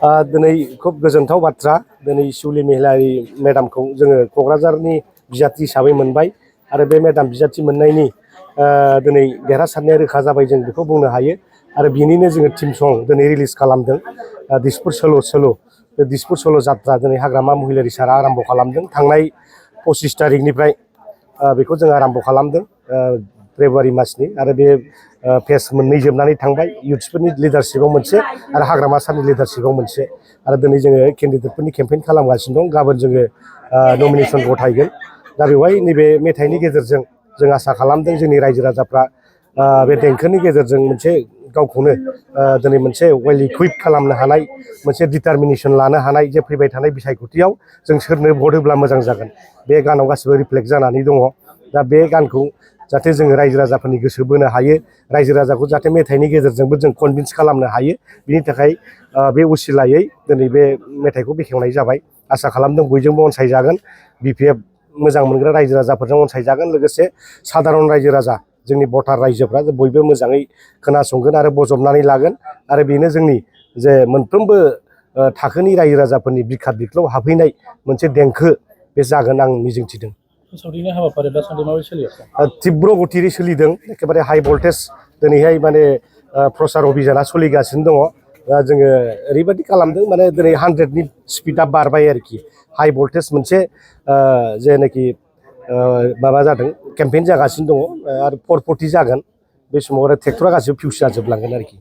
दिनै खुब गोजोनथाव बाथ्रा दिनै शिउलि महिलारि मेडामखौ जोङो क'क्राझारनि बिजाथि हिसाबै मोनबाय आरो बे मेडाम बिजाथि मोननायनि दिनै देरहासारनाया रोखा जाबाय जों बेखौ बुंनो हायो आरो बिनिनो जोङो टिम सं दिनै रिलिज खालामदों दिसपुर सोलो बे दिसपुर सोलो जात्रा दिनै हाग्रामा महिलारि सारा आराम्भ खालामदों थांनाय 25 तारिखनिफ्राय बेखौ जों आराम्भ खालामदों फेब्रुवारि मासनि आरो बे फेज मोननै जोबनानै थांबाय इउथ्सफोरनि लिडारशिपआव मोनसे आरो हाग्रामा सारनि लिडारशिपआव मोनसे आरो दिनै जोङो केन्डिडेटफोरनि केम्पेइन खालामगासिनो दं गाबोन जोङो नमिनेसन गथायगोन दा बेवहाय नैबे मेथाइनि गेजेरजों जों आसा खालामदों जोंनि रायजो राजाफ्रा बे देंखोनि गेजेरजों मोनसे गावखौनो दिनै मोनसे वेल इकुइप खालामनो हानाय मोनसे डिटारमिनेसन लानो हानाय जे फैबाय थानाय बिसायख'थियाव जों सोरनो भट होब्ला मोजां जागोन बे गानाव गासिबो रिफ्लेक्ट जानानै दङ दा बे गानखौ जाहाथे जोङो रायजो राजाफोरनि गोसो बोनो हायो रायजो राजाखौ जाहाथे मेथाइनि गेजेरजोंबो जों कनभिन्स खालामनो हायो बिनि थाखाय बे उसिलायै दिनै बे मेथाइखौ बेखेवनाय जाबाय आसा खालामदों बयजोंबो अनसायजागोन बिपिएफ मोजां मोनग्रा रायजो राजाफोरजों अनसायजागोन लोगोसे साधारन रायजो राजा जोंनि भटार रायजोफ्रा बयबो मोजाङै खोनासंगोन आरो बजबनानै लागोन आरो बेनो जोंनि जे मोनफ्रोमबो थाखोनि रायजो राजाफोरनि बिखा बिख्लोआव हाबहैनाय मोनसे देंखो बे जागोन आं मिजिंथिदों फोसावदिंनाय हाबाफारिया दासान्दि माबोरै सोलिगासिनो तीव्र गतियै सोलिदों एखेबारे हाइ भल्टेज दिनैहाय माने प्रचार अभियाना सोलिगासिनो दङ जोङो ओरैबायदि खालामदों माने दिनै 100नि स्पिडआ बारबाय आरोखि हाइ भल्टेज मोनसे जेनाखि माबा जादों केम्पेइन जागासिनो दङ आरो 440 जागोन बे समाव आरो ट्रेक्टरा गासिबो फिउस जाजोबलांगोन आरोखि